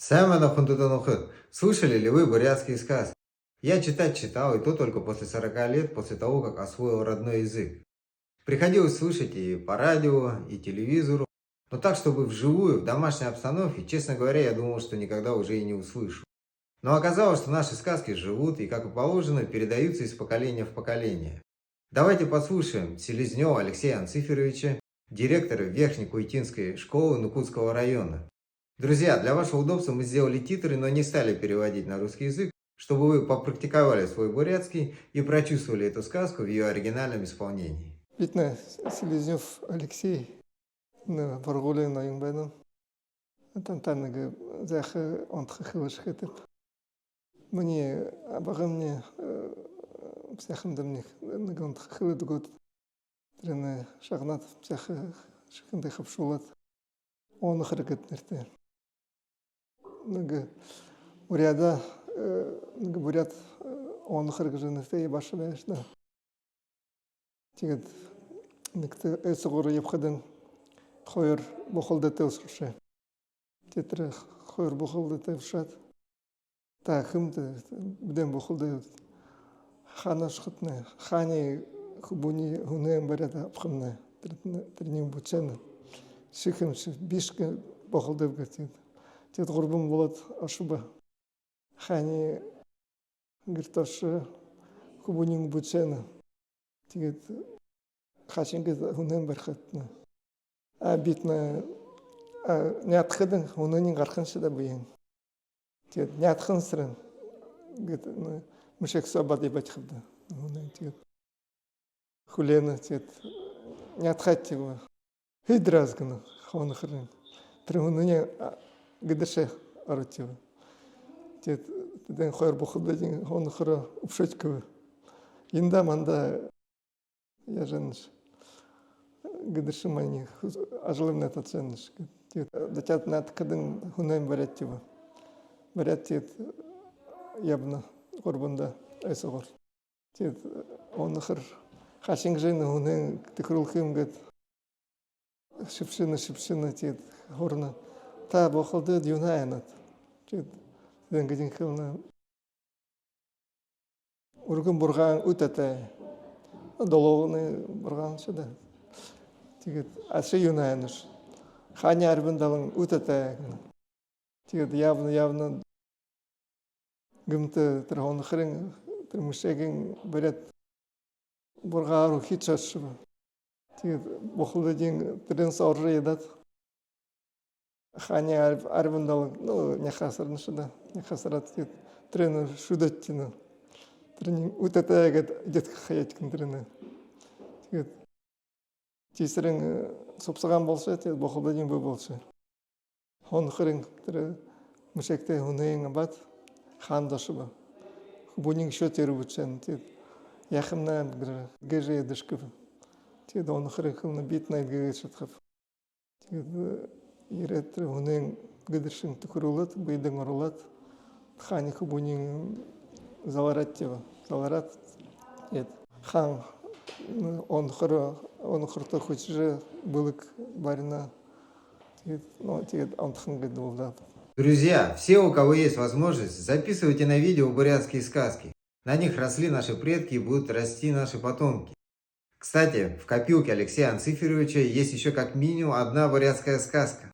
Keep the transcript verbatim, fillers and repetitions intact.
Сайн байна, хүндэтэ нүхэд. Слышали ли вы бурятские сказки? Я читать читал, и то только после сорока лет, после того, как освоил родной язык. Приходилось слышать и по радио, и телевизору, но так, чтобы вживую, в домашней обстановке, честно говоря, я думал, что никогда уже и не услышу. Но оказалось, что наши сказки живут и, как и положено, передаются из поколения в поколение. Давайте послушаем Селезнёва Алексея Анциферовича, директора Верхней Куйтинской школы Нукутского района. Друзья, для вашего удобства мы сделали титры, но не стали переводить на русский язык, чтобы вы попрактиковали свой бурятский и прочувствовали эту сказку в её оригинальном исполнении. Бидэнэй Селезнёв Алексей, нэ, һургуулиин ноён байнаб. Танда нэгэ зайхан онтохо хэлэжэ хэхэб. Минии абгаймни, э, саашандамни нэгэ онтохо хэлээд үгөөд, тэрэнээ шагнаад, саашань шэхэндээ хабшуулаад, Онохор гээд нэрэтэй. Нэгэ буряадаар, э, нэгэ буряад, э, Онохор гэжэ нэрэтэй ябаашан байнаш даа. Тиигээд нэгэтэ ойсогоор ябахадань хоёр бухалдайтай ушаршоо. Тиигээд тэрэ хоёр бухалдайтай ушараад: «Та хэн бэ?» — гээд. «Бидэ бухалдай». «Хаанашхатнай?» — «Хаанай хүбүүниие һүнэһээн бариад абахамнай. Тэрэ, тэрэниие бү шэнэ». «Ши хэмши бишье бухалдайб», — гээд. Тиигээд гурбан болоод ошобо. Хаанай гэртэ ошоо, хүбүүниинь бү шэнэ. Тиигээд хаашань гээд һүнэһээн барихатнай. «А бидэнэй, а, няадахадань һүнэһээнь гарахань шадаа бэеэн». Тиигээд «Няадаха сэрэн» гээд, нэ, мэшээг соо абаад ябаашаха даа. Һүнэһээнь тиигээд хүлеэнэ, тиигээд няадахат тиигээд. «Хээд раз», — гэнэ Онохорынь. Тэрэ һүнэһээнь, а, гэдэршэ ороод ябаа. Тиигээд тэдэнь хоёр бухалдайдань Онохороо үбшөөд хэбэ: «Эндэ манда яажанаш, гэдэршэ маниие ажалайнь татажанаш», — гээд. Тиигээд дутаад, няадахадань һүнэһээнь бариад ябаа. Бариад, тиигээд ябана гурбандаа ойсогоор. Тиигээд Онохор хаашань гэжэ энэ һүнэһээнь түхэрүүлхэ юм гээд шэбшэнэ, шэбшэнэ, тиигээд һурана: «Та, бухалдайд, юунһээ айнат?» — гээд. Тиигээд тэдэнь хэлэнэ: «Үргэн бургаан үтэтэй». Долоогуунай бургаан шадаа. Тиигээд: «А ши юунһээ айнаш?» «Хаанай арбан далан үтэтэй», — гэнэ. Тиигээд ябана, ябана. Гэмтэ тэрэ Онохорынь тэрэ мэшээгынь бариад, бургаа руу хиижэ ошобо. Тиигээд бухалдайдань тэрэнһээ орожо ядаад, хаанай арб-, арбан далан, ну, няха асарна шадаа. Няха асараад, тиигээд тэрэнээ шүдөөд тиинэ. Тэрэниинь үтэтэй гээд эдеэд хаяад тиинэ тэрэнээ. Тиигээд тиисэрынь, э, субсагаан болошоо, тиигээд бухалдайдань бэе болошоо. Онохорынь тэрэ мэшээгтэ һүнэһээнь абаад, хаанда ошобо. Хүбүүниинь үшөө тэрэ бү шэнэ, тиигээд: «Яахамнай», — гэжэ, гэжэ эдишэхэб. Тиигээд Онохорынь хэлэнэ: «Бидэ эдгэжэ шадахаб». Тиигээд, э, ерээд, тэрэ һүнэһээнь гэдэршэнь түхэрүүлээд, бэедэнь оруулаад, хаанай хүбүүниинь залараад ябаа. Залараад, тиигээд хаан, м, Онохор-, Онохорто хүсэжэ бэлэг барина. Тиигээд, ну, тиигээд онтохон гээд болоо даа. Друзья, все, у кого есть возможность, записывайте на видео бурятские сказки. На них росли наши предки и будут расти наши потомки. Кстати, в копилке Алексея Анциферовича есть ещё как минимум одна бурятская сказка.